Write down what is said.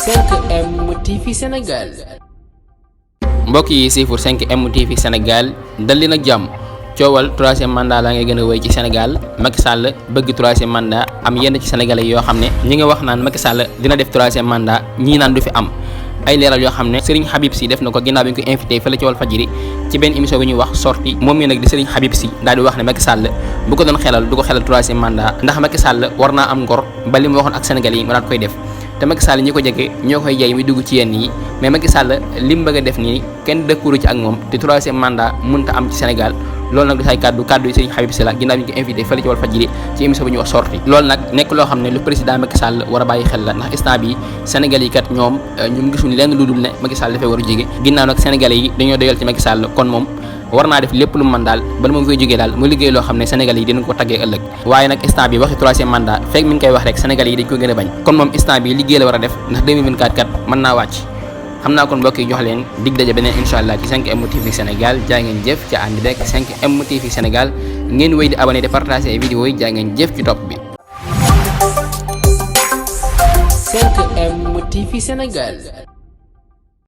5M TV Sénégal. mbokk yi siifur 5M TV Sénégal dal leen ak jàmm. coowal troisième mandat la ngay gën a wéy ci Sénégal Macky Sall bëgg troisième mandat am yenn ci sénégalais yoo xam ne ñi nga wax naan Macky Sall dina def troisième mandat ñii naan du fi am ay leeral yoo xam ne Serigne Habib Sy def na ko ginnaaw bi ñu ko invité fële ci Walfadjri ci benn émission bi ñuy wax sortie moom mii nag di Serigne Habib Sy daal di wax ne Macky Sall bu ko doon xelal du ko xelal troisième mandat ndax Macky Sall war naa am ngor ba li mu waxoon ak sénégalais yi mu daan koy def te Macky Sall ñi ko jege ñoo koy jey mi dugg ci yenn yi mais Macky Sall li mu bëgg a def nii kenn dëkkuru ci ak moom te troisième mandat mënta am ci Sénégal loolu nag di say kàddu yi Serigne Habib Sy la ginnaaw bi ñu ko invité fële ci Walfadjri ci émission bi ñuy wax sortie loolu nag nekk loo xam ne lu président Macky Sall war a bàyyi xel la ndax instant bi Sénégal yi kat ñoom gisuñu lenn lu dul ne Macky Sall dafay war a jóge ginnaaw nag sénégalais yi dañoo doyal ci Macky Sall kon moom war naa def lépp lu mu mën daal bala moom fay jógee daal mu liggéey loo xam ne sénégalais yi dinañ ko taggee ëllëg waaye nag instant bi waxi troisième mandat fekk mi ngi koy wax rek sénégalais yi dañ ko gën a bañ kon moom instant bi liggéey la war a def ndax 2024 kat mën naa wàcc xam naa kon mbokk yi jox leen dig daje beneen incha allah ci 5M TV Sénégal jaa ngeen jëf ci ànd rek 5M TV Sénégal ngeen wéy di abonné di partager ay vidéo yi jaa ngeen jëf ci topp bi 5M TV Sénégal.